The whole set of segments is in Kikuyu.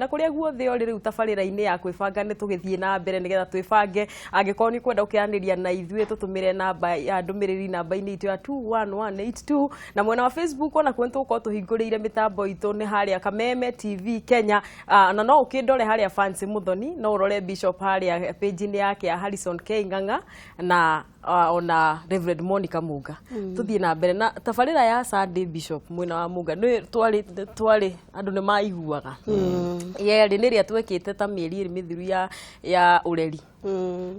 Na kũrĩa guothe ũrĩ rĩu tabarĩra-inĩ ya kwĩbanga nĩ tũgĩthiĩ na mbere nĩgetha twĩbange. Angĩkorwo nĩ ũkwenda gũkĩaranĩria na ithuĩ, tũtũmĩre namba ya ndũmĩrĩri namba-inĩ itũ ya 21182, na mwena wa Facebook onakuo nĩ tũgũkorwo tũhingũrĩire mĩtambo itũ, nĩ harĩa Kameme TV Kenya. Na no ũkĩndore harĩa Fancy Muthoni, no ũrore Bishop harĩa page-inĩ yake ya Harrison K Ng'ang'a na ona Reverend Monica Munga. Tuthiĩ na mbere na tabarĩra ya Sunday. Bishop, mwena wa Munga nĩ twarĩ andũ nĩ maiguaga yerĩ nĩ ĩrĩa twekĩte ta mĩeri 2 mĩthiru ya ũreri,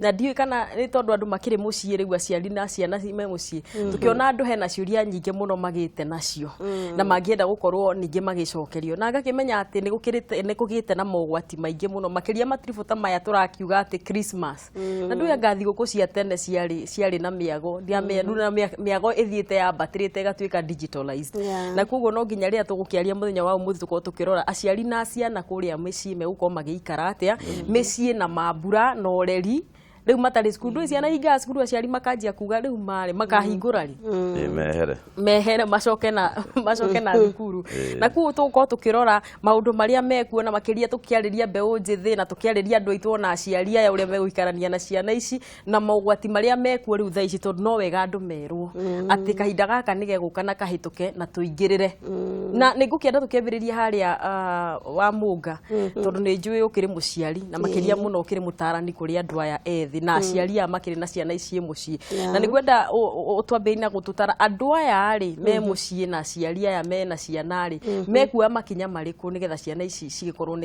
na ndiũĩ kana nĩ tondũ andũ makĩrĩ mũciĩ rĩu, aciari na ciana me mũciĩ, tũkĩona andũ hena ciũria nyingĩ mũno magĩte nacio na mangĩenda gũkorwo ningĩ magĩcokerio, na ngakĩmenya atĩ nĩ kũgĩte na mogwati maingĩ mũno, makĩria matiribũ ta maya tũrakiuga atĩ Christmas, na ndũĩ anga thigũkũ cia tene ciarĩ na mĩago, ndiamenya na mĩago ĩthiĩte yambatĩrĩte ĩgatuĩka digitalized. Na koguo no nginya rĩrĩa tũgũkĩaria mũthenya wa ũmũthĩ tũkorwo tũkĩrora aciari na ciana kũrĩa mĩciĩ megũkorwo magĩikara atĩa mĩciĩ na mambura na ũreri rĩu matarĩ cukuru. Ndũĩ ciana hingaga cukuru, aciari makanjia kuga rĩu marĩ makahingũra rĩ? Ĩ, mehere. Mehere, macoke na thukuru. Na koguo tũgũkorwo tũkĩrora maũndũ marĩa mekuo, na makĩria tũkĩarĩria mbeũ njĩthĩ na tũkĩarĩria andũ aitũ ona aciari aya ũrĩa megũikarania na ciana ici na mogwati marĩa mekuo rĩu thaa ici, tondũ no wega andũ merwo atĩ kahinda gaka nĩ gegũka na kahĩtũke na tũingĩrĩre. Na nĩ ngũkĩenda tũkĩambĩrĩria harĩa wa Mũnga, tondũ nĩ njũĩ ũkĩrĩ mũciari na makĩria mũno ũkĩrĩ mũtarani kũrĩ andũ aya ethĩ na aciari aya makĩrĩ na ciana ici mũciĩ. Na nĩ ngwenda ũtwambĩrĩrie na gũtũtara andũ aya rĩ me mũciĩ na aciari aya mena ciana rĩ, mekuoya makinya marĩkũ nĩgetha ciana ici cigĩkorwo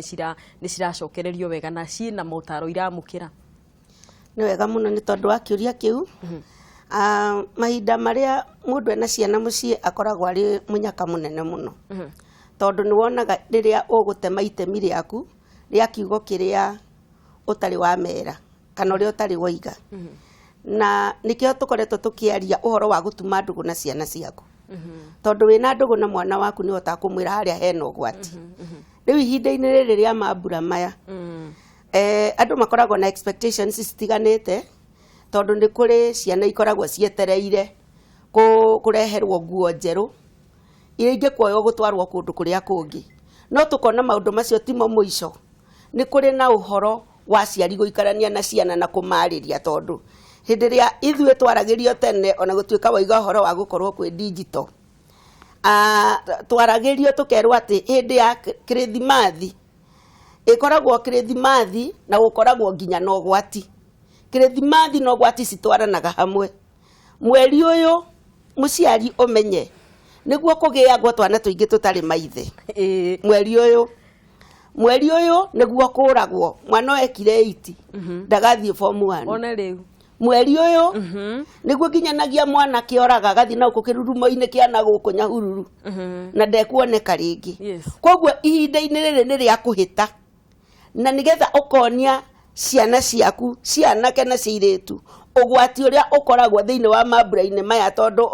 nĩ ciracokererio wega na ciĩna motaro iramũkĩra. Nĩ wega mũno nĩ tondũ wa kĩũria kĩu. Mahinda marĩa mũndũ ena ciana mũciĩ akoragwo arĩ mũnyaka mũnene mũno, tondũ nĩ wonaga rĩrĩa ũgũtema itemi rĩaku rĩa kiugo kĩrĩa ũtarĩ wamera kana ũrĩa ũtarĩ waiga. Na nĩkĩo tũkoretwo tũkĩaria ũhoro wa gũtuma ndũgũ na ciana ciaku, tondũ wĩna ndũgũ na mwana waku nĩ ũhotaga kũmwĩra harĩa hena ũgwati. Rĩu ihinda-inĩ rĩrĩ rĩa mambura maya, andũ makoragwo na expectations citiganĩte, tondũ nĩ kũrĩ ciana ikoragwo cietereire kũreherwo nguo njerũ iria ingĩkuoywo gũtwarwo kũndũ kũrĩa kũngĩ, no tũkona maũndũ macio timo mũico. Nĩ kũrĩ na ũhoro wa aciari gũikarania na ciana na kũmarĩria, tondũ hĩndĩ ĩrĩa ithuĩ twaragĩrio tene, ona gũtuĩka waiga ũhoro wa gũkorwo kwĩ digital, twaragĩrio tũkerwo atĩ hĩndĩ ya kĩrĩthimathi ĩkoragwo kĩrĩthimathi na gũkoragwo nginya na ũgwati. Kĩrĩthimathi na ũgwati citwaranaga hamwe. Mweri ũyũ, mũciari ũmenye nĩguo kũgĩagwo twana tũingĩ tũtarĩ maithe. Mweri ũyũ, mweri ũyũ nĩguo kũragwo mwana ũyũ ekire 8 ndagathiĩ form 1. One rĩu. Mweri ũyũ nĩguo nginyanagia mwana kĩoraga agathiĩ na gũkũ kĩrurumo-inĩ kĩa na gũkũ Nyahururu na ndekuoneka rĩngĩ. Koguo ihinda-inĩ rĩrĩ nĩ rĩa kũhĩta, na nĩgetha ũkonia ciana ciaku cia anake na cia airĩtu ũgwati ũrĩa ũkoragwo thĩinĩ wa mambura-inĩ maya, tondũ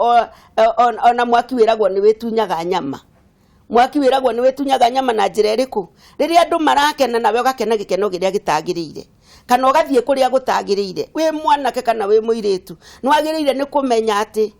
ona mwaki wĩragwo nĩ wĩtunyaga nyama. Mwaki wĩragwo nĩ wĩtunyaga nyama na njĩra ĩrĩkũ? Rĩrĩa andũ marakena nawe ũgakena gĩkeno kĩrĩa gĩtagĩrĩire, kana ũgathiĩ kũrĩa gũtagĩrĩire, wĩ mwanake kana wĩ mũirĩtu, nĩ wagĩrĩire nĩ kũmenya atĩ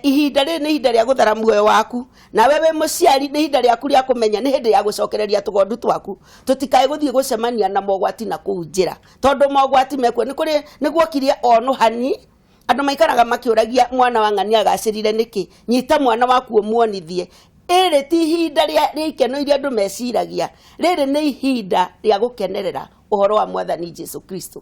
ihinda rĩrĩ nĩ ihinda rĩa gũthara muoyo waku. Nawe wĩ mũciari, nĩ ihinda rĩaku rĩa kũmenya nĩ hĩndĩ ya gũcokereria tũgondu twaku tũtikae gũthiĩ gũcemania na mogwati na kũu njĩra, tondũ mogwati mekuo. Nĩ kũrĩ nĩ guokire onũhani, andũ maikaraga makĩũragia mwana wa ng'ania agacĩrire nĩkĩ. Nyita mwana waku ũmuonithie rĩrĩ ti ihinda rĩa ikeno iria andũ meciragia, rĩrĩ nĩ ihinda rĩa gũkenerera ũhoro wa Mwathani Jesu Kristo,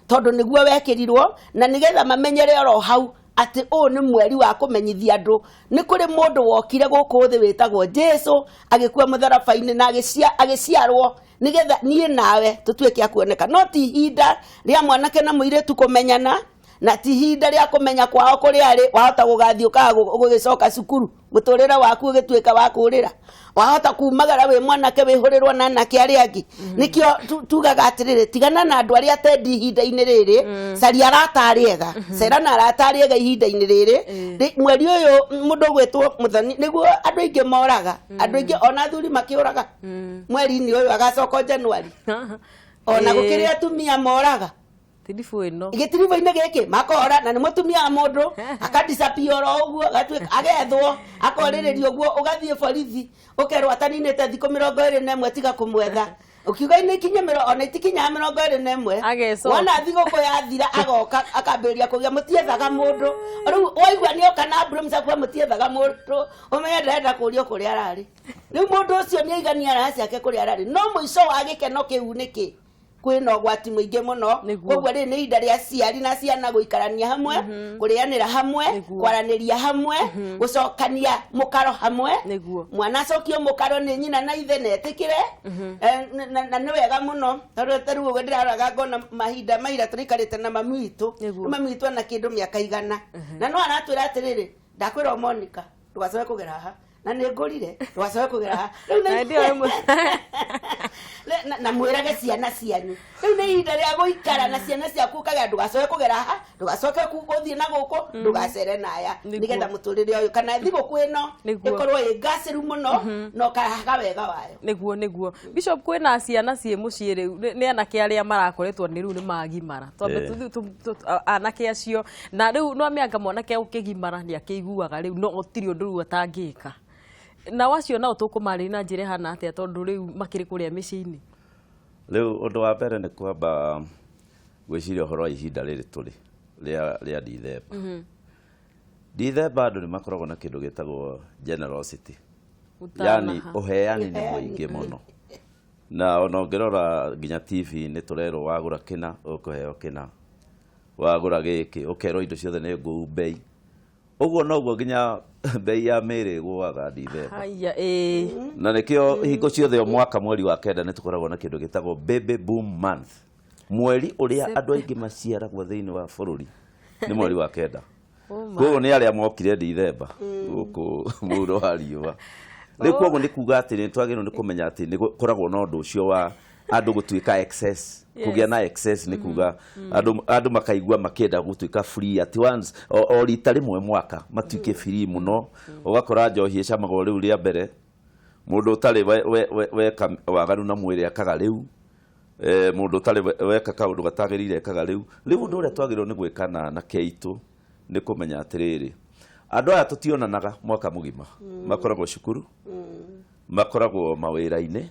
tondũ nĩguo wekĩrirwo, na nĩgetha mamenyere oro hau atĩ ũũ nĩ mweri wa kũmenyithia andũ nĩ kũrĩ mũndũ wokire gũkũ thĩ wĩtagwo Jesu, agĩkua mũtharaba-inĩ na agĩciarwo nĩgetha niĩ nawe tũtuĩke a kuoneka. No ti ihinda rĩa mwanake na mũirĩtu kũmenyana, na ti ihinda rĩa kũmenya kwao kũrĩa arĩ. Wahota gũgathiĩ ũkaga gũgĩcoka cukuru, mũtũrĩre waku ũgĩtuĩka wa kũrĩra. Wahota kumagara wĩ mwanake wĩhũrĩrwo na anake arĩa angĩ. Nĩkĩo tugaga atĩrĩrĩ, tigana na andũ arĩa atendi ihinda-inĩ rĩrĩ, caria arata arĩa ega, cera na arata arĩa ega ihinda-inĩ rĩrĩ. Mweri ũyũ mũndũ ũgwĩtwo Mũthoni nĩguo andũ aingĩ moraga, andũ aingĩ ona athuri makĩũraga mweri-inĩ ũyũ, agacoka Januari. Ona gũkĩrĩ atumia moraga. Tiribũ ĩno. Gĩtiribũ-inĩ gĩkĩ makora na nĩ mũtumia wa mũndũ, akadisappear oro ũguo, agatuĩka agethwo, akorĩrĩria ũguo, ũgathiĩ borithi ũkerwo ataninĩte thikũ 21 tiga kũmwetha. Ũkiuga nĩ ikinye ona itikinyaga 21. Agecoka. Wona thigũkũ yathira agoka akambĩrĩria kũgĩa mũtiethaga mũndũ. Rĩu waigua nĩoka na broom ciakuga mũtiethaga mũndũ, ũmenye ndarenda kũrio kũrĩa ararĩ. Rĩu mũndũ ũcio nĩaigania raha ciake kũrĩa ararĩ. No mũico wa gĩkeno kĩu nĩkĩ? Kwĩna ũgwati mũingĩ mũno. Nĩguo. Koguo rĩrĩ nĩ ihinda rĩa aciari na ciana gũikarania hamwe, kũrĩanĩra hamwe, Nĩguo. kwaranĩria hamwe, gũcokania mũkaro hamwe. Nĩguo. Mwana acokio mũkaro nĩ nyina na ithe na etĩkĩre. Na nĩ wega mũno tondũ ta rĩu ũguo ndĩraroraga ngona mahinda maira tũraikarĩte na mami witũ. Nĩguo. Mami witũ ena kĩndũ mĩaka 100. Na no aratwĩra atĩrĩrĩ, ndakwĩra o Monica, ndũgacoke kũgera haha. Na nĩ ngũrire, ndũgacoke kũgera haha. Rĩu nĩ Na ndio ĩmwe. Na mwĩrage ciana cianyu. Rĩu nĩ ihinda rĩa gũikara na ciana ciaku ũkagera ndũgacoke kũgera haha, ndũgacoke gũthiĩ na gũkũ, ndũgacere na aya. Nĩguo. Nĩgetha mũtũrĩre ũyũ kana thigũkũ ĩno Nĩguo. ĩkorwo ĩ ngacĩru mũno na ũkahaga wega wayo. Nĩguo, nĩguo. Bishop, kwĩna ciana ciĩ mũciĩ rĩu, nĩ anake arĩa marakoretwo nĩ rĩu nĩ magimara. Twambe tũthiĩ anake acio. Na rĩu no mĩanga mwanake ũkĩgimara nĩ akĩiguaga rĩu no gũtirĩ ũndũ rĩu atangĩka. Nao acio nao tũkũmarĩria na njĩra ĩhana atĩa tondũ rĩu makĩrĩ kũrĩa mĩciĩ-inĩ? Rĩu ũndũ wa mbere nĩ kwamba gwĩciria ũhoro wa ihinda rĩrĩ tũrĩ rĩa Dithemba. Dithemba andũ nĩ makoragwo na kĩndũ gĩtagwo generosity. Yani Ũtanaha. ũheani nĩ mũingĩ mũno. Na ona ũngĩrora nginya TV nĩ tũrerwo wagũra kĩna ũkũheo kĩna, wagũra gĩkĩ ũkerwo indo ciothe nĩ ngũu bei. Ũguo noguo nginya bei ya mĩĩrĩ ĩgũaga Dithemba. Haya, ĩĩ. Na nĩkĩo hingo ciothe o mwaka mweri wa 9 nĩ tũkoragwo na kĩndũ gĩtagwo baby boom month. Mweri ũrĩa andũ aingĩ maciaragwo thĩinĩ wa bũrũri nĩ mweri wa 9. Oh my. Koguo nĩ arĩa mokire Dithemba gũkũ mũhuro wa riũa. Rĩu koguo nĩ kuga atĩ nĩ twagĩrĩirwo nĩ kũmenya atĩ nĩ gũkoragwo na ũndũ ũcio wa andũ gũtuĩka excess. Kũgĩa na excess nĩ kuga andũ makaigua makĩenda gũtuĩka free at once o rita rĩmwe mwaka matuĩke free mũno. Ũgakora njohi ĩcamagwo rĩu rĩa mbere, mũndũ ũtarĩ weka waganu na mwĩrĩ akaga rĩu, mũndũ ũtarĩ weka kaũndũ gatagĩrĩire ekaga rĩu. Rĩu ũndũ ũrĩa twagĩrĩirwo nĩ gwĩka na anake aitũ nĩ kũmenya atĩrĩrĩ, andũ aya tũtionanaga mwaka mũgima. Makoragwo cukuru, makoragwo mawĩra-inĩ,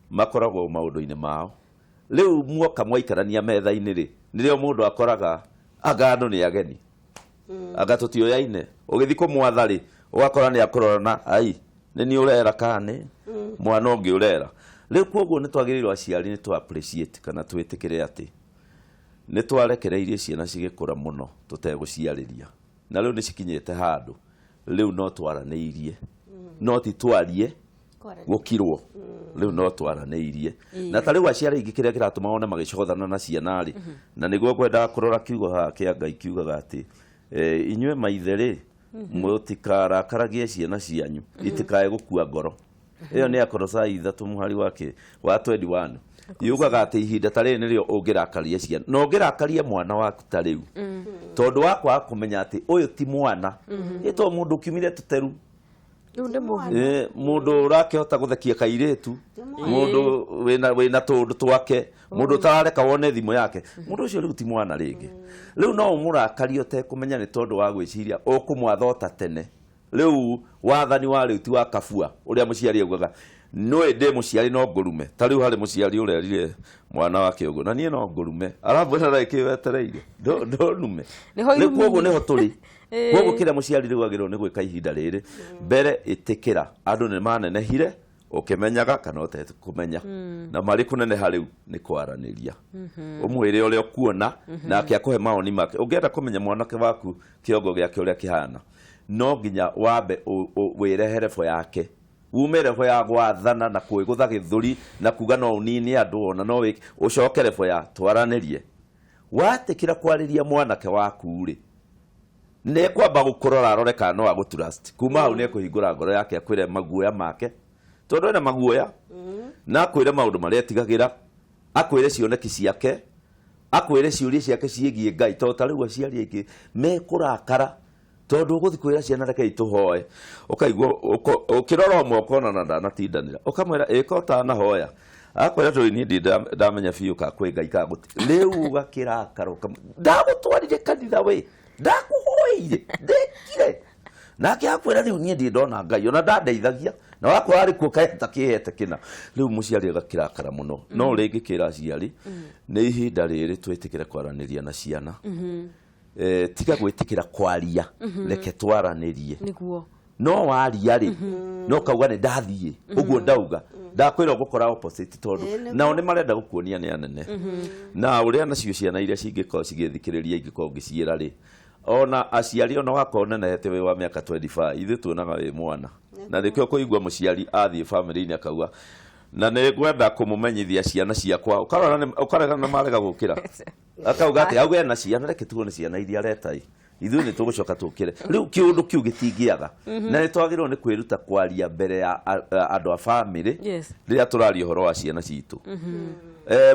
makoragwo maũndũ-inĩ mao. Rĩu muoka mwaikarania metha-inĩ rĩ, nĩrĩo mũndũ akoraga anga andũ nĩ ageni. Anga tũtiũyaine. Ũgĩthiĩ kũmwatha rĩ, ũgakora nĩ akũrora na ai, nĩ niĩ ũrera kana nĩ mwana ũngĩ ũrera. Rĩu koguo nĩ twagĩrĩirwo aciari nĩ tũ appreciate kana twĩtĩkĩre atĩ nĩ twarekereirie ciana cigĩkũra mũno tũtegũciarĩria. Na rĩu nĩ cikinyĩte handũ, rĩu no twaranĩirie. No ti twarie gũkirwo. Rĩu no twaranĩirie. Na ta rĩu aciari aingĩ kĩrĩa kĩratũma wone magĩcothana na ciana rĩ, na nĩguo ngwendaga kũrora kiugo haha kĩa Ngai kiugaga atĩ, inyuĩ maithe rĩ, mũtikarakaragie ciana cianyu, itikae gũkua ngoro. Ĩyo nĩ Akolosai 3 mũhari wa 21. Yugaga atĩ ihinda ta rĩrĩ nĩrĩo ũngĩrakaria ciana. Na ũngĩrakaria mwana waku ta rĩu. Tondũ wa kwaga kũmenya atĩ ũyũ ti mwana. Ĩ to mũndũ ũkiumire tũteru. Rĩu nĩ mũndũ. Mũndũ ũrakĩhota gũthekia kairĩtu, mũndũ wĩna tũũndũ twake, mũndũ ũtarareka wone thimũ yake. Mũndũ ũcio rĩu ti mwana rĩngĩ. Rĩu no ũmũrakarie ũtekũmenya nĩ tondũ wa gwĩciria ũkũmwatha o ta tene. Rĩu wathani wa rĩu ti wa kabua ũrĩa mũciari augaga nĩ ndĩ mũciari no ngũrume. Ta rĩu harĩ mũciari ũrerire mwana wake ũguo, na niĩ no ngũrume. Aramwĩra na ĩkĩ wetereire, ndũnume. Nĩho Rĩu koguo irumi. nĩho tũrĩ. Koguo kĩrĩa mũciari rĩu agĩrĩirwo nĩ gwĩka ihinda rĩrĩ, mbere ĩtĩkĩra andũ nĩ manenehire ũkĩmenyaga kana ũtekũmenya. Na marĩ kũneneha rĩu nĩ kwaranĩria. Ũmwĩre ũrĩa ũkuona nake akũhe mawoni make. Ũngĩenda kũmenya mwanake waku kĩongo gĩake ũrĩa kĩhana, no nginya wambe wĩrehe level yake. Ume level ya gwathana na kwĩgũtha gĩthũri na kuga no ũnine andũ ona no wĩke, ũcoke level ya twaranĩrie. Watĩkĩra kwarĩria mwanake waku rĩ, nĩ kwamba gũkũrora arore kana no agũtrust. Kuma hau nĩ ekũhingũra ngoro yake akwĩre maguoya make, tondũ ena maguoya, na akwĩre maũndũ marĩa etigagĩra, akwĩre cioneki ciake, akwĩre ciũria ciake ciĩgiĩ Ngai. Tondũ ta rĩu aciari aingĩ mekũrakara tondũ ũgũthiĩ kwĩra ciana rekei tũhoe, ũkaigua ũkĩrora ũmwe ũkona na ndanatindanĩra, ũkamwĩra ĩka ũtanahoya, akwĩra tũrĩ niĩ ndirĩ ndamenya biũ kana kwĩ Ngai kana gũtirĩ. Rĩu ũgakĩrakara ndagũtwarire kanitha we, ndakũhoeire, ndekire. Nake akwĩra rĩu niĩ ndirĩ ndona Ngai, ona ndandeithagia, Na wakorwo arĩ kuo kaĩ atakĩhete kĩna. Rĩu mũciari agakĩrakara mũno. No ũrĩa ingĩkĩra aciari nĩ ihinda rĩrĩ twĩtĩkĩre kwaranĩria na ciana. Tiga gwĩtĩkĩra kwaria, reke twaranĩrie. Nĩguo. No waria rĩ, no kauga nĩ ndathiĩ ũguo ndauga, ndakwĩra ũgũkora opposite tondũ nao nĩ marenda gũkuonia nĩ anene. Na ũrĩa nacio ciana iria cingĩkorwo cigĩthikĩrĩria ingĩkorwo ngĩciĩra rĩ, ona aciari ona wakorwo ũnenehete wĩ wa mĩaka 25, ithuĩ tuonaga wĩ mwana. Na nĩkĩo kũigua mũciari athiĩ bamĩrĩ-inĩ akauga na nĩ ngwenda kũmũmenyithia ciana ciakwa, ũkarora nĩ marega gũkĩra. Akauga atĩ auge na ciana, reke tuone ciana iria areta ĩ, ithuĩ nĩ tũgũcoka tũkĩre. Rĩu kĩũndũ kĩu gĩtingĩaga. Na nĩ twagĩrĩirwo nĩ kwĩruta kwaria mbere ya andũ a bamĩrĩ rĩrĩa tũraria ũhoro wa ciana citũ.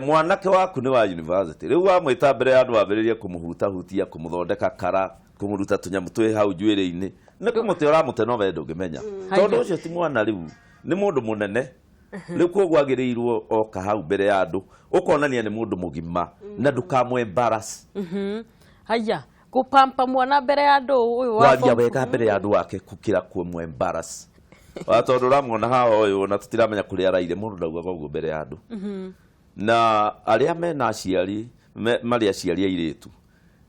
Mwanake waku nĩ wa university, rĩu wamwĩta mbere ya andũ wambĩrĩrie kũmũhutahutia, kũmũthondeka kara, kũmũruta tũnyamũ twĩ hau njuĩrĩ-inĩ, nĩ kũmũte ũramũte no we ndũngĩmenya. Tondũ ũcio ti mwana rĩu, nĩ mũndũ mũnene. Rĩu koguo agĩrĩirwo oka hau mbere ya andũ, ũkonania nĩ mũndũ mũgima na ndũkamũ embarrass. Haya, kũpampa mwana mbere ya andũ ũyũ wa Kwaria wega mbere ya andũ wake gũkĩra kũmũ embarrass. Tondũ ũramuona haha ũyũ na tũtiramenya kũrĩa araire, mũndũ ndaugaga ũguo mbere ya andũ. Na arĩa mena aciari, marĩ aciari airĩtu,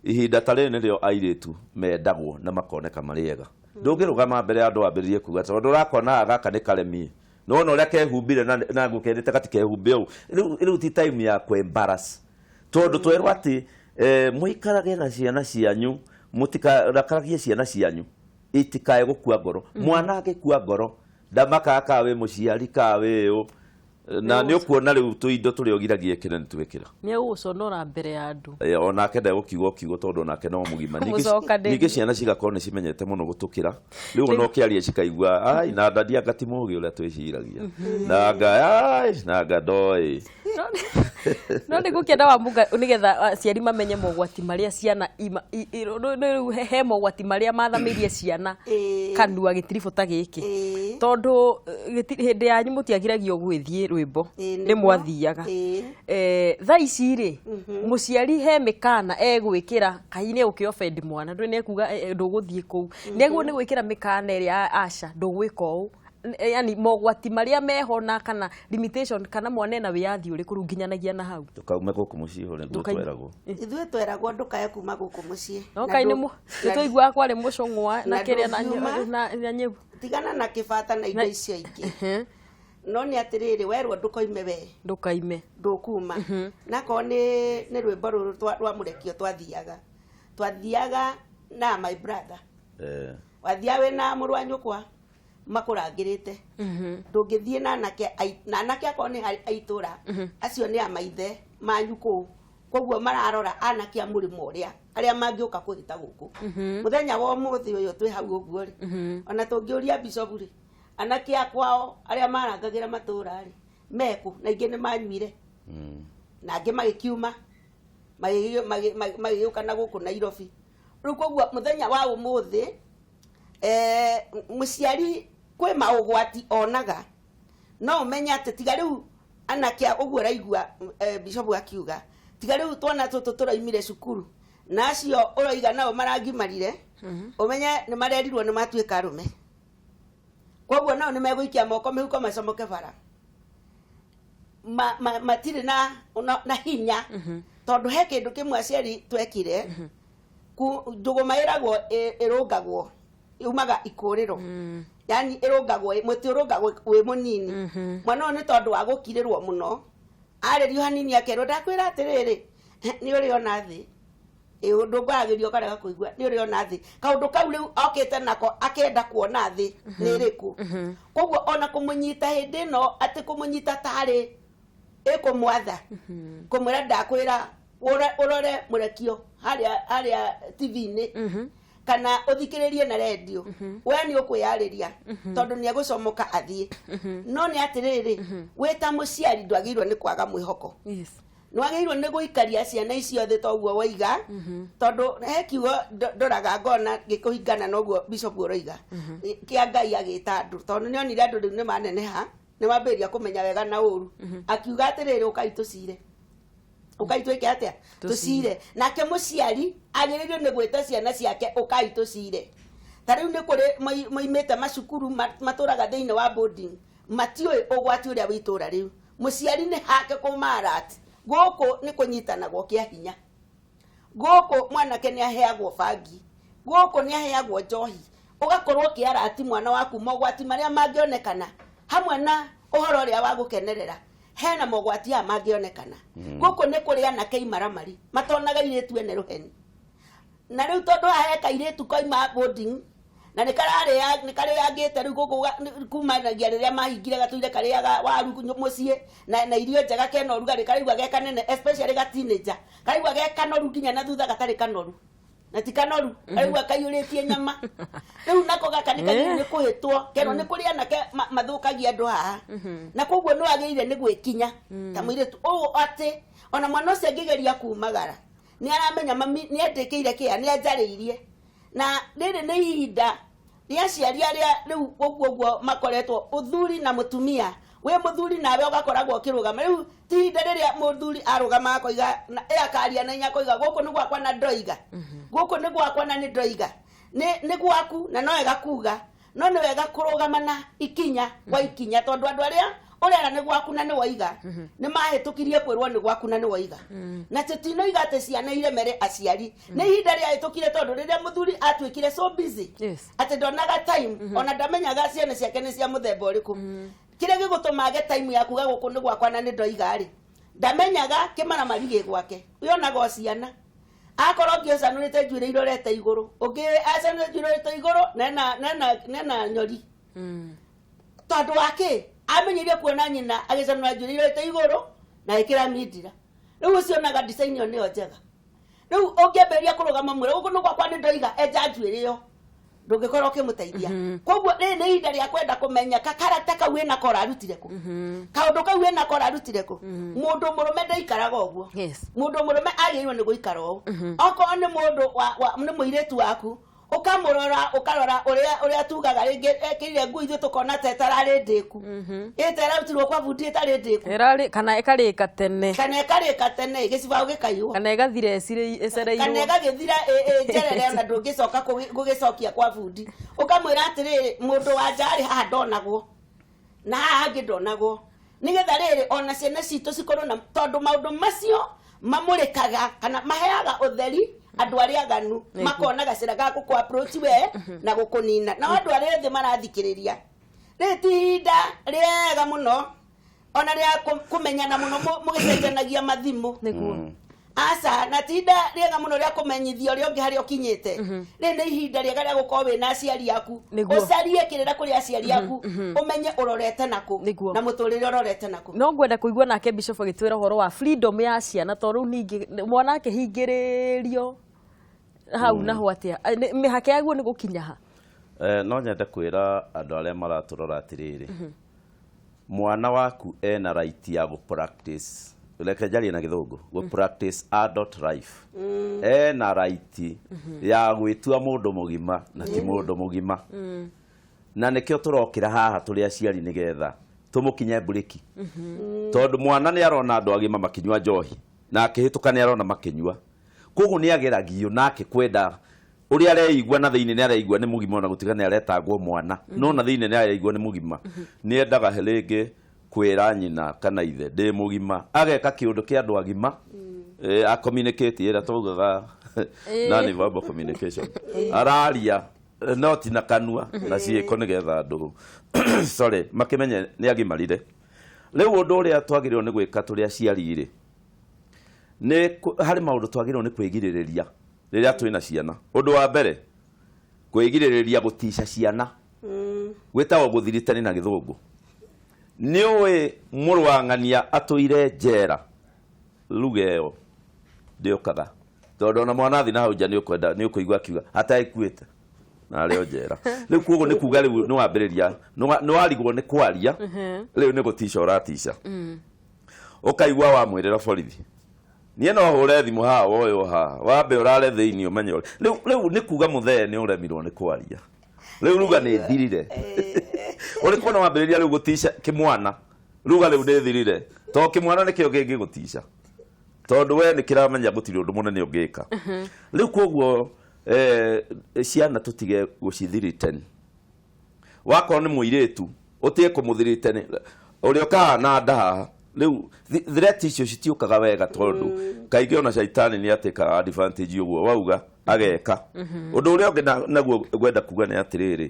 ihinda ta rĩrĩ nĩrĩo airĩtu mendagwo na makoneka marĩ ega. Ndũngĩrũgama mbere ya andũ wambĩrĩrie kuga tondũ ũrakona gaka nĩ karemi. Nĩwona ũrĩa kehumbire na ngũkerĩte gatikehumbe ũũ. Rĩu ti time ya kũ-embarrass. Tondũ twerwo atĩ mũikarage na ciana cianyu, mũtikarakaragie ciana cianyu, itikae gũkua ngoro. Mwana angĩkua ngoro, ndamakaga kana wĩ mũciari kana wĩ ũ. Na nĩ ũkuona rĩu tũindo tũrĩa ũgiragia ĩkĩre nĩ twĩkĩra. Nĩ egũgũconora mbere ya andũ. Onake ndegũkiuga kiugo tondũ onake no mũgima. Mũcokanĩrie. Ningĩ ciana cigakorwo nĩ cimenyete mũno gũtũkĩra. Rĩu ona ũkĩaria cikaigua, ai, na ndadi anga ti mũũgĩ ũrĩa twĩciragia. Na anga, ai, na anga ndoĩ. No nĩ ngũkĩenda wa Munga nĩgetha aciari mamenye mogwati marĩa ciana rĩu he mogwati marĩa mathamĩirie ciana kanua gĩtiribũ ta gĩkĩ. Tondũ hĩndĩ yanyu mũtiagiragio gwĩthiĩ rwĩmbo, nĩ mwathiaga. Thaa ici rĩ, mũciari he mĩkana egwĩkĩra, kahi nĩ egũkĩ offend mwana, ndũĩ nĩ ekuga ndũgũthiĩ kũu. Nĩ agĩrĩirwo nĩ gwĩkĩra mĩkana ĩrĩa ya aca, ndũgwĩka ũũ. Yani mogwati marĩa meho na kana limitation kana mwana ena wĩyathi ũrĩkũ rĩu nginyanagia na hau. Ndũkaume gũkũ mũciĩ ũrĩa nĩguo tweragwo. Ithuĩ tweragwo ndũkae kuma gũkũ mũciĩ. No kaĩ nĩ nĩtwaiguaga kwarĩ mũcũng'wa na kĩrĩa na nyĩmbo. Tigana na kĩbata na indo icio ingĩ. No nĩ atĩrĩrĩ, werwo ndũkoime we. Ndũkaime. Ndũkuma. Na korwo nĩ rwĩmbo rũrũ rwa mũrekio twathiaga. Twathiaga na my brother. Wathiaga wĩna mũrũ wa nyũkwa makũrangĩrĩte. Ndũngĩthiĩ na anake na anake akorwo nĩ a itũra, acio nĩ a maithe manyu kũu. Koguo mararora anake a mũrĩmo ũrĩa, arĩa mangĩũka kũhĩta gũkũ. Mũthenya wa ũmũthĩ ũyũ twĩ hau ũguo rĩ, ona tũngĩũria bishop rĩ, anake a kwao arĩa marangagĩra matũra rĩ, meku, na ingĩ nĩ manyuire. Na angĩ magĩkiuma, magĩũka na gũkũ Nairobi. Rĩu koguo mũthenya wa ũmũthĩ, mũciari kwĩ maũgwati onaga, no ũmenye atĩ tiga rĩu anake ũguo ũraigua bishop akiuga, tiga rĩu twana tũtũ tũraimire cukuru, na acio ũroiga nao marangimarire, ũmenye nĩ marerirwo nĩ matuĩka arũme. Koguo nao nĩ megũikia moko mĩhuko macomoke bara. Matirĩ na hinya, tondũ he kĩndũ kĩmwe aciari twekire, njũgũma ĩragwo ĩrũngagwo, yumaga ikũrĩro. Yani ĩrũngagwo, mũtĩ ũrũngagwo wĩ mũnini. Mwana ũyũ nĩ tondũ wa gũkirĩrwo mũno, arĩrio hanini akerwo ndakwĩra atĩrĩrĩ, nĩ ũrĩ ona thĩ. Ũndũ ngwaragĩria ũkarega kũigua, nĩ ũrĩ ona thĩ. Kaũndũ kau rĩu okĩte nako akenda kuona thĩ nĩ ĩrĩkũ. Koguo ona kũmũnyita hĩndĩ ĩno atĩ kũmũnyita tarĩ ĩkũmwatha, kũmwĩra ndakwĩra ũrore mũrekio harĩa T V-inĩ, kana ũthikĩrĩrie na redio, we nĩ ũkwĩyarĩria tondũ nĩ egũcomoka athiĩ. No nĩ atĩrĩrĩ, wĩ ta mũciari ndwagĩrĩirwo nĩ kwaga mwĩhoko. Nĩwagĩrĩirwo nĩ gũikaria ciana icio thĩ toguo waiga, tondũ he kiugo ndoraga ngona gĩkũhingana na ũguo bishop ũroiga, kĩa Ngai agĩta andũ, tondũ nĩonire andũ rĩu nĩmaneneha, nĩmambĩrĩria kũmenya wega na ũru. Akiuga atĩrĩrĩ, ũkai tũcire. Ũkai twĩke atĩa? Tũcire. Nake mũciari agĩrĩirwo nĩ gwĩta ciana ciake, ũkai tũcire. Ta rĩu nĩ kũrĩ moimĩte macukuru matũraga thĩinĩ wa boarding, matiũĩ ũgwati ũrĩa wĩ itũra rĩu. Mũciari nĩ hake kũmarat gũkũ nĩ kũnyitanagwo kĩa hinya, gũkũ mwanake nĩ aheagwo bangi, gũkũ nĩ aheagwo njohi. Ũgakorwo ũkĩarati mwana waku mogwati marĩa mangĩonekana hamwe na ũhoro ũrĩa wa gũkenerera. Hena mogwati aya mangĩonekana gũkũ nĩ kũrĩ anake imaramari matonaga irĩtu ene rũheni. Na rĩu tondũ haha he kairĩtu koima boarding na nĩ kararĩa, nĩ karĩangĩte rĩu gũkũ kumanagia rĩrĩa mahingire, gatũire karĩaga waru mũciĩ na irio njega, kena ũrugarĩ, karaigua ge kanene, especially ga teenager, karaigua ge kanoru nginya na thutha gatarĩ kanoru na ti kanoru, karaigua kaiyũrĩtie nyama. Rĩu nako gaka nĩ kagĩrĩire nĩ kũhĩtwo kerwo nĩ kũrĩ anake mathũkagia andũ haha, na koguo nĩ wagĩrĩire nĩ gwĩkinya ta mũirĩtu ũũ atĩ ona mwana ũcio angĩgeria kumagara nĩ aramenya mami nĩ andĩkĩire kĩa nĩ anjarĩirie. Na rĩrĩ nĩ ihinda rĩa aciari arĩa rĩu ũguo ũguo makoretwo ũthuri na mũtumia wĩ mũthuri, nawe ũgakoragwo ũkĩrũgama. Rĩu ti ihinda rĩrĩa mũthuri arũgama akoiga ĩ akaria na inya akoiga gũkũ nĩ gwakwa na ndoiga gũkũ nĩ gwakwa na nĩ ndoiga nĩ gwaku, na no wega kuga, no nĩ wega kũrũgama na ikinya kwa ikinya, tondũ andũ arĩa ũrera nĩ gwaku na nĩ woiga nĩ mahĩtũkirie kwĩrwo nĩ gwaku na nĩ woiga. Na tũtinoiga atĩ ciana iremere aciari, nĩ ihinda rĩahĩtũkire, tondũ rĩrĩa mũthuri atuĩkire so busy atĩ ndonaga time, ona ndamenyaga ciana ciake nĩ cia mũthemba ũrĩkũ. Kĩrĩa gĩgũtũma age time ya kuga gũkũ nĩ gwakwa na nĩ ndoiga rĩ, ndamenyaga kĩmaramari gĩ gwake. Yonaga o ciana, akorwo ũngĩ ũcanũrĩte njuĩrĩ irorete igũrũ, ũngĩ acanũrĩte njuĩrĩ irorete igũrũ nena nyori, tondũ wa kĩ amenyeire kuona nyina agĩcanũra njuĩrĩ irorete igũrũ na ĩkĩra mindira. Rĩu ũcio onaga design ĩyo nĩyo njega. Rĩu ũngĩambĩrĩria kũrũgama mwĩre gũkũ nĩ gwakwa nĩ ndoiga, enja njuĩrĩ ĩyo, ndũngĩkorwo ũkĩmũteithia. Koguo rĩrĩ nĩ ihinda rĩa kwenda kũmenya ka character kau wĩnako ũrarutire kũ, kaũndũ kau wĩnako ũrarutire kũ. Mũndũ mũrũme ndaikaraga ũguo. Mũndũ mũrũme agĩrĩirwo nĩ gũikara ũũ. Okorwo nĩ mũndũ nĩ mũirĩtu waku, ũkamũrora, ũkarora ũrĩa tugaga rĩngĩ ekĩrire nguo, ithuĩ tũkona ta ĩtararĩ ndĩku, ĩta ĩrarutirwo kwa bundi ĩtarĩ ndĩku. Ĩrarĩ kana ĩkarĩka tene. Kana ĩkarĩka tene gĩcibaũ gĩkaiywo. Kana ĩgathira ĩcereirwo. Kana ĩgagĩthira njerere, ona ndũngĩcoka gũgĩcokia kwa bundi. Ũkamwĩra atĩrĩrĩ, mũndũ wa nja arĩ haha ndonagwo na haha hangĩ ndonagwo, nĩgetha rĩrĩ ona ciana citũ cikorwo na, tondũ maũndũ macio mamũrĩkaga kana maheaga ũtheri andũ arĩa aganu, makona gacĩra ga gũkũ approach we na gũkũnina. Nao andũ arĩa ethĩ marathikĩrĩria, rĩrĩ ti ihinda rĩega mũno ona rĩa kũmenyana mũno mũgĩcenjanagia mathimũ. Aca, na ti ihinda rĩega mũno rĩa kũmenyithia ũrĩa ũngĩ harĩa ũkinyĩte. Rĩrĩ nĩ ihinda rĩega rĩa gũkorwo wĩna aciari aku, ũcarie kĩrĩra kũrĩ aciari aku, ũmenye ũrorete nakũ na mũtũrĩre ũrorete nakũ. No ngwenda kũigua nake Bishop agĩtwĩra ũhoro wa freedom ya ciana, tondũ rĩu ningĩ mwana akĩhingĩrĩrio hau naho atĩa? Mĩhaka yaguo nĩ gũkinya ha? No nyende kwĩra andũ arĩa maratũrora atĩrĩrĩ, mwana waku ena right ya gũ practice, reke njarie na gĩthũngũ, gũ practice adult life. Ena right ya gwĩtua mũndũ mũgima na ti mũndũ mũgima, na nĩkĩo tũrokĩra haha tũrĩ aciari nĩgetha tũmũkinye mburĩki, tondũ mwana nĩ arona andũ agima makĩnyua njohi na akĩhĩtũka nĩ arona makĩnyua, koguo nĩ ageragio nake kwenda ũrĩa areigua na thĩinĩ. Nĩ areigua nĩ mũgima ona gũtiga nĩ aretangwo mwana, no na thĩinĩ nĩ areigua nĩ mũgima. Nĩ endaga rĩngĩ kwĩra nyina kana ithe ndĩ mũgima, ageka kĩũndũ kĩa andũ agima, a communicate ĩrĩa twaugaga non verbal communication, araria no ti na kanua na ciĩko, nĩgetha andũ, sorry, makĩmenye nĩ agimarire. Rĩu ũndũ ũrĩa twagĩrĩirwo nĩ gwĩka tũrĩ aciari rĩ, nĩ harĩ maũndũ twagĩrĩirwo nĩ kwĩgirĩrĩria rĩrĩa twĩna ciana. Ũndũ wa mbere, kwĩgirĩrĩria gũtica ciana, gwĩtagwo gũthiritani na gĩthũngũ. Nĩ ũĩ mũrũ wa ng'ania atũire njera, ruga ĩyo ndĩũkaga, tondũ ona mwana athi na hau nja nĩ ũkwenda nĩ ũkũigua akiuga ataĩkuĩte na arĩ o njera rĩu. Koguo nĩ kuga rĩu nĩ wambĩrĩria nĩ warigwo nĩ kwaria, rĩu nĩ gũtica ũratica, ũkaigua wamwĩrĩra borithi. Niĩ no hũre thimũ haha woywo haha, wambe ũrare thĩinĩ ũmenye ũrĩa rĩu nĩ kuga mũthee nĩ ũremirwo nĩ kwaria, rĩu ruga nĩ thirire. Ũrĩ kuona wambĩrĩria rĩu gũtica kĩmwana, ruga rĩu nĩ thirire, tondũ kĩmwana nĩkĩo kĩngĩgũtica, tondũ we nĩ kĩramenya gũtirĩ ũndũ mũnene ũngĩka rĩu. Koguo Ciana tũtige gũcithiriten. Wakorwo nĩ mũirĩtu ũtige kũmũthiriten ũrĩa ũkaga na nda haha. Rĩu threat icio citiũkaga wega, tondũ kaingĩ ona caitani nĩ atĩkaga advantage ũguo wauga ageka. Ũndũ ũrĩa ũngĩ naguo ngwenda kuga nĩ atĩrĩrĩ,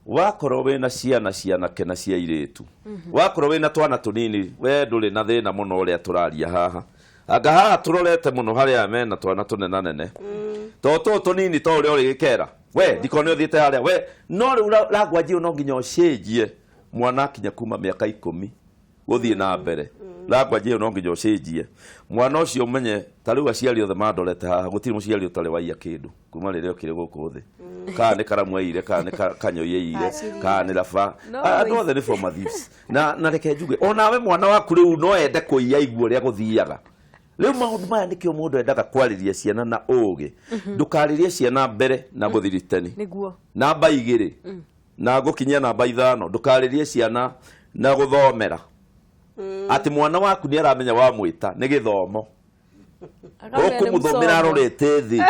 wakorwo wĩna ciana cianake na cia irĩtu, wakorwo wĩna twana tũnini, we ndũrĩ na thĩna mũno ũrĩa tũraria haha. Anga haha tũrorete mũno harĩa mena twana tũnenanene, to tũũ tũnini to ũrĩa ũrĩ gĩkera we ndikone ũthiĩte harĩa we. No rĩu language ĩyo no nginya ũcenjie. Mwana akinya kuma mĩaka 10 gũthiĩ na mbere, language ĩyo no nginya ũcenjie. Mwana ũcio ũmenye, ta rĩu aciari othe mandorete haha, gũtirĩ mũciari ũtarĩ waiya kĩndũ kuma rĩrĩa ũkĩrĩ gũkũ thĩ, kana nĩ karamu aire, kana nĩ kanyoi aire, kana nĩ raba. Andũ othe nĩ former thieves. Na reke njuge, onawe mwana waku rĩu no ende kũiya igua ũrĩa gũthiaga. Rĩu maũndũ maya nĩkĩo mũndũ endaga kwarĩria ciana na ũgĩ. Ndũkarĩrie ciana mbere na gũthiritani. Nĩguo. Namba 2 na ngũkinyia namba 5, ndũkarĩrie ciana na gũthomera, atĩ mwana waku nĩ aramenya wamwĩta nĩ gĩthomo, ũkũmũthomera arorete thĩ,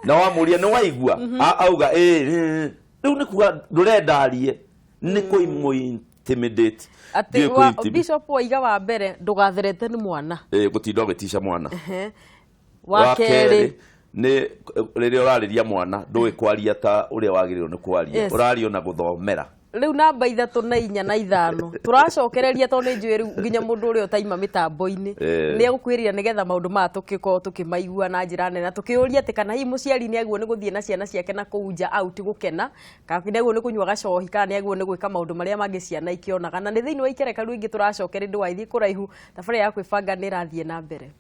na wamũria nĩ waigua, auga ĩĩ. Rĩu nĩ kuga ndũrenda arie, nĩ kũimũ intimidate. Atĩ Bishop waiga wa mbere ndũgatherete nĩ mwana. Ĩĩ, gũtinda ũgĩtica mwana. Wa kerĩ nĩ rĩrĩa ũrarĩria mwana ndũĩ kwaria ta ũrĩa wagĩrĩirwo nĩ kwaria, ũraria na gũthomera. Rĩu namba 3 na 4 na 5 tũracokereria, tondũ nĩ njũĩ rĩu nginya mũndũ ũrĩa ũtaima mĩtambo-inĩ nĩ egũkwĩrira, nĩgetha maũndũ maya tũgĩkorwo tũkĩmaigua na njĩra nene, na tũkĩũria atĩ kana hihi mũciari nĩ agĩrĩirwo nĩ gũthiĩ na ciana ciake na kũu nja out gũkena, kana nĩ agĩrĩirwo nĩ kũnyua gacohi, kana nĩ agĩrĩirwo nĩ gwĩka maũndũ marĩa mangĩ ciana ikĩonaga. Na nĩ thĩinĩ wa ikereka rĩu ingĩ tũracokeria, ndũgathiĩ kũraihu, thabarĩ ya kwĩbanga nĩ ĩrathiĩ na mbere.